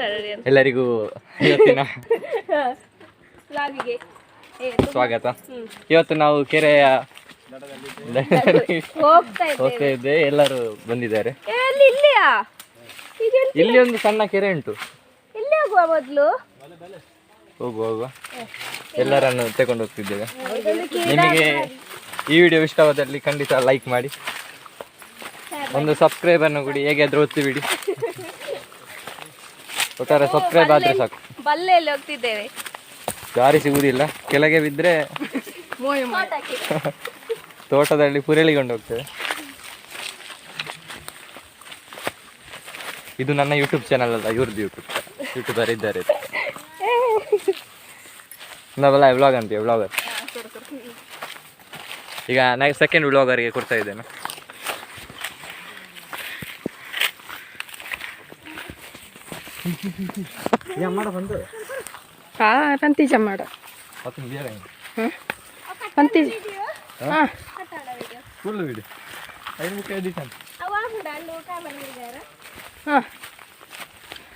ಮಾತಾಡೋದು. ಎಲ್ಲರಿಗೂ ಇವತ್ತಿನ ವ್ಲಾಗಿಗೆ ಸ್ವಾಗತ. ಇವತ್ತು ನಾವು ಕೆರೆಯ ಹೋಗ್ತಾ ಇದ್ದೇವೆ. ಹೋಗ್ತಾ ಇದ್ದೆ, ಎಲ್ಲರೂ ಬಂದಿದ್ದಾರೆ. ಏ, ಅಲ್ಲಿ ಇಲ್ಲಿಯಾ ಈಗ? ಇಲ್ಲಿ ಒಂದು ಸಣ್ಣ ಕೆರೆ ಉಂಟು. ಇಲ್ಲಿ ಹೋಗುವ ಮೊದಲು. ಹೋಗುವ ಹೋಗುವ, ಎಲ್ಲರನ್ನು ತಗೊಂಡು ಹೋಗ್ತಿದ್ದೇವೆ. ಇದೊಂದು ನಿಮಗೆ ಈ ವಿಡಿಯೋ ಇಷ್ಟವಾದಲ್ಲಿ ಖಂಡಿತ ಲೈಕ್ ಮಾಡಿ, ಒಂದು ಸಬ್ಸ್ಕ್ರೈಬ್ ಅನ್ನು ಕೊಡಿ. ಹೇಗೆ ಆದ್ರೂ ಒತ್ತಿ ಬಿಡಿ, ಒಟ್ಟಾರೆ ಸಬ್ಸ್ಕ್ರೈಬ್ ಆದ್ರೆ ಸಾಕು. ಬಲ್ಲೆಯಲ್ಲಿ ಹೋಗ್ತಿದ್ದೇವೆ. ದಾರಿ ಸಿಗುವುದಿಲ್ಲ, ಕೆಳಗೆ ಬಿದ್ದರೆ ತೋಟಕ್ಕೆ. ತೋಟದಲ್ಲಿ ಪುರಳಿಕೊಂಡು ಹೋಗ್ತೇವೆ. ಇದು ನನ್ನ ಯೂಟ್ಯೂಬ್ ಚಾನಲ್ ಅಲ್ಲ, ಇವ್ರದ್ದು ಯೂಟ್ಯೂಬ್. ಯೂಟ್ಯೂಬರ್ ಇದ್ದಾರೆ. ನಾವೆಲ್ಲ ವ್ಲಾಗ್ ಅಂತೀವಿ, ವ್ಲಾಗರ್. ಈಗ ನಾ ಸೆಕೆಂಡ್ ವ್ಲಾಗರ್ಗೆ ಕೊಡ್ತಾ ಇದ್ದೇನೆ. ಹಾ, ಪಂತಿ ಜಮ್ಮಾಡ. ಪಂತಿ, ಹಾಂ. ಹಾಂ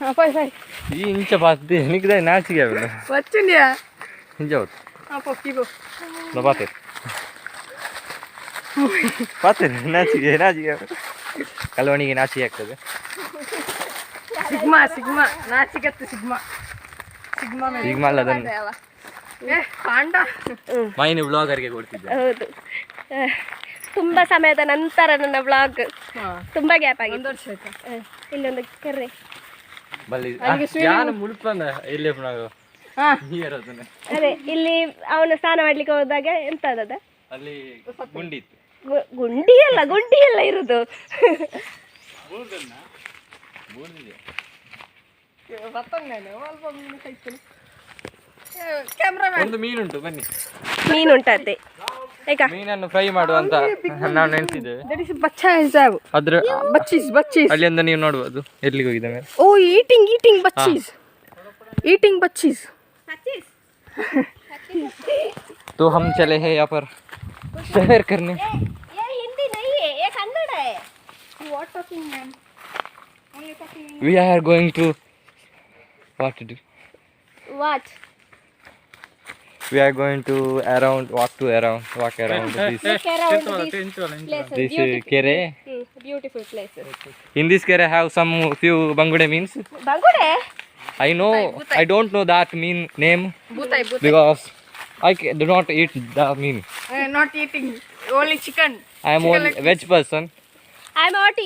ಹಾಂ, ಪೋಯ್ ಪೋಯ್. ಈ ಇಂಚ ಪಾತಿ ನಿಗ್ದ ನಾಚಿಗೆ ಆಗುದು. వచ్చిందియా? ಇಂಚ ಹೊತ್ತು. ಹಾಂ, ಪೋ ಪೋ. ಪಾತೆ ಪಾತೆ, ನಾಚಿಗೆ ನಾಚಿಗೆ, ಕಲ್ವಣಿಗೆ ನಾಚಿಕೆ ಆಗ್ತದೆ. ಸಿಗ್ಮಾ ಸಿಗ್ಮಾ, ನಾಚಿಕತ್ತು ಸಿಗ್ಮಾ ಸಿಗ್ಮಾ ಮೇಲೆ. ಈಗ ಮಾಡಲ್ಲ ಅದನ್ನು. ಏ ಪಾಂಡ. ಮೈನ್ ಬ್ಲಾಗರ್ಗೆ ಕೊಡ್ತಿದ್ದೆ. ಹೌದು, ತುಂಬಾ ಸಮಯದ ನಂತರ ನನ್ನ ವ್ಲಾಗ್. ಹಾಂ. ತುಂಬಾ ಗ್ಯಾಪ್ ಆಗಿದೆ. ಒಂದು ವರ್ಷ ಆಯ್ತಾ? ಇಲ್ಲೊಂದು ಕೆರೆ. ಬಲ್ಲಿ ಯಾನ ಮುಳುಪಂದ ಎಲ್ಲಿ ನಾವು ಹಾಂ. ನೀರದನ್ನೇ. ಅದೇ, ಇಲ್ಲಿ ಅವನು ಸ್ನಾನ ಮಾಡ್ಲಿಕ್ಕೆ ಹೋದಾಗ ಎಂತ ಅದದ? ಅಲ್ಲಿ ಗುಂಡಿ ಇತ್ತು. ಗುಂಡಿ ಅಲ್ಲ, ಗುಂಡಿ ಎಲ್ಲ ಇರುದು. ಕ್ಯಾಮ್ರಾಮ್ಯಾನ್. ಒಂದು ಮೀನುಂಟು, ಬನ್ನಿ. ಮೀನು ಉಂಟಂತೆ ಈಗ. ಮೀನನ್ನು ಫ್ರೈ ಮಾಡುವಂತ ನಾವು ನೆನೆಸಿದ್ದೇವೆ. That is ಬಚ್ಚಾ ಹಿಜಾಬ್. ಅದ್ರ ಬಚ್ಚೀಸ್ ಬಚ್ಚೀಸ್. ಅಲ್ಲಿಂದ ನೀವು ನೋಡ್ಬೋದು ಎಲ್ಲಿಗೆ ಹೋಗಿದೆ ಮೇಲೆ. ಓ, ಈಟಿಂಗ್ ಈಟಿಂಗ್ ಬಚ್ಚೀಸ್, ಈಟಿಂಗ್ ಬಚ್ಚೀಸ್. तो हम चले हैं यहाँ पर सैर करने. ಹಿಂದಿ ನೈ, ಏ Kannada. What talking, man? Only talking. We are going to what to do? What? We are going to around walk to around walk around this around this place. This ಕೆರೆ. Beautiful place. In this ಕೆರೆ have some few ಬಂಗುಡೆ means. ಬಂಗುಡೆ. I know, I don't know that mean name. ಬೂತಾಯ್ ಬೂತಾಯ್. Because I do not eat the mean. Not eating, only chicken. I am only veg person. I am not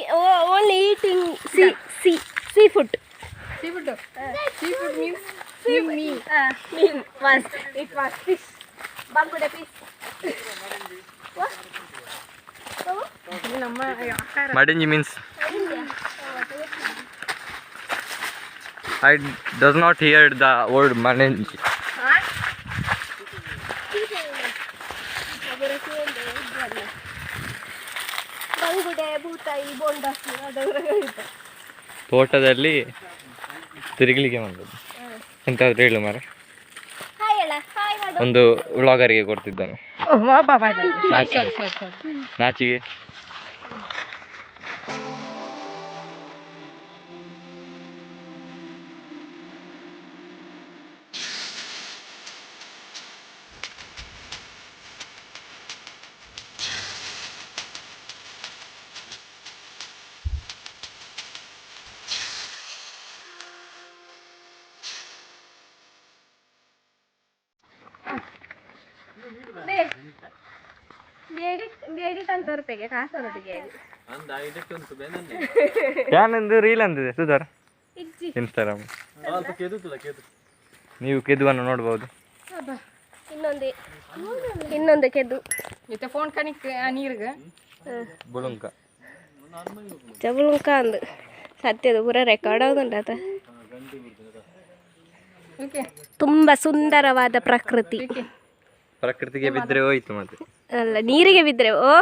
only eating sea seafood. Sea food, sea food means me. Mean was it was fish, ಬಂಗುಡೆ fish. ನಮ್ಮ ಆಹಾರ. Madinji means I does not hear the word madinji. ಬಂಗುಡೆ, ಬೂತಾಯಿ, ಬೋಂಡಾಸು ಅದೆಲ್ಲ. ತೋಟದಲ್ಲಿ ತಿರುಗಲಿಕ್ಕೆ ಬಂದದ್ದು. ಎಂತಾದ್ರೂ ಹೇಳು ಮಾರೆ. ಹಾಯ್ ಅಲ್ಲ, ಹಾಯ್ ಮಾಡು. ಒಂದು ವ್ಲಾಗರಿಗೆ ಕೊಡ್ತಿದ್ದಾನೆ. ಬಾ ಬಾ, ಸಾರಿ ಸಾರಿ ಸಾರಿ. ನಾಚಿಗೆ. ಬೇಡಿ ತಂತೊರ್ಪೆಗೆ ಕಾಸರೊಟ್ಟಿಗೆ. ಯಾನೊಂದು ರೀಲ್ ಅಂದಿದೆ ಸುಧಾರ್. ಇಜ್ಜಿ. ಇನ್ಸ್ಟಾಗ್ರಾಮ್ ನೀವು ಕೆದುವನ್ನು ನೋಡ್ಬೋದು. ಇನ್ನೊಂದು ಇನ್ನೊಂದು ಕೆದ್ದು. ಇತ್ತೆ ಫೋನ್ ಕನಿಕ್ ನೀರ್ಗೆ. ಬುಳುಂಕ. ಜಬುಳುಂಕ ಅಂದು ಸತ್ಯದ ಪೂರ ರೆಕಾರ್ಡ್ ಆಗುಂಡತ. ಓಕೆ. ತುಂಬ ಸುಂದರವಾದ ಪ್ರಕೃತಿ. ಪ್ರಕೃತಿಗೆ ಬಿದ್ದರೆ ಹೋಯ್ತು ಮತ್ತೆ. ಅಲ್ಲ, ನೀರಿಗೆ ಬಿದ್ದರೆ ಓ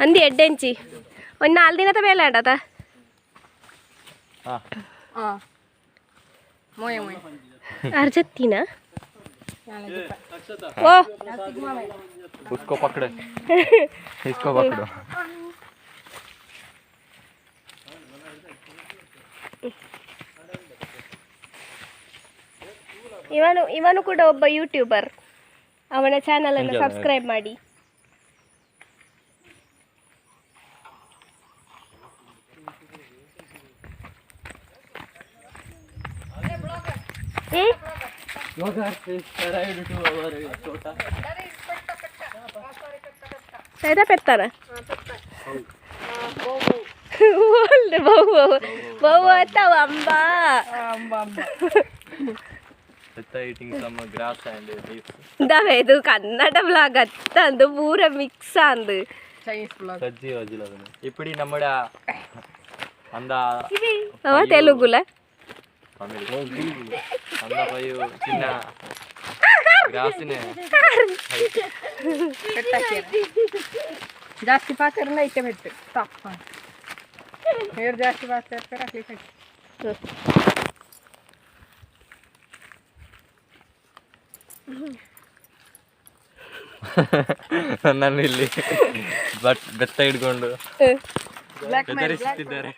ಅಂದಿ ಎಡ್ಡೆಂಚಿ ಒಂದು ನಾಲ್ಕು ದಿನದ ಮೇಲೆ ಆಡತ. ಹಾ. ಹಾಂ, ಮೋಯ ಮೋಯ. ಅರ್ಜತ್ತಿನ ಓ. उसको पकड़े, इसको पकड़ो. ಇವನು ಇವನು ಕೂಡ ಒಬ್ಬ ಯೂಟ್ಯೂಬರ್. ಅವನ ಚಾನಲ್ ಅನ್ನು ಎಂಜಾಯ್. ಸಬ್ಸ್ಕ್ರೈಬ್ ಮಾಡಿ. ಹ್ಮ್? ಸೈದ ಪೆತ್ತಾನ ಓಲ್ಡ್ ಬಹು ಬಹು ಅತ್ತವ Amba. Eating some grass and leaves. Dave ಇದು ಕನ್ನಡ ಬ್ಲಾಗ್ ಅತ್ತಂದು ಪೂರ ಮಿಕ್ಸ್ ಅಂದು. Chinese blog. ಸಜ್ಜಿ ವಜಿಲ. ಇಪ್ಪಡಿ ನಮ್ಮಡ ಅಂದ. ಅವ ತೆಲುಗುಲ. ತಮಿಳ್ ಅಂದ ಪಯ್ಯು ಚಿನ್ನ ಗ್ರಾಸಿನೇ. ಜಾಸ್ತಿ ಪಾತ್ರ ಐತೆ ಬೆಟ್ಟು ಸ್ಟಾಪ್. ನೀರು ಜಾಸ್ತಿ ಪಾತ್ರ ಇರ್ತಾರೆ ಹಾಕ್ಲಿಕ್ಕೆ. ನನ್ನನ್ನು ಇಲ್ಲಿ ಬಟ್ ಬೆತ್ತ ಹಿಡ್ಕೊಂಡು ಬ್ಲ್ಯಾಕ್. ಬೆದರಿಸುತ್ತಿದ್ದಾರೆ.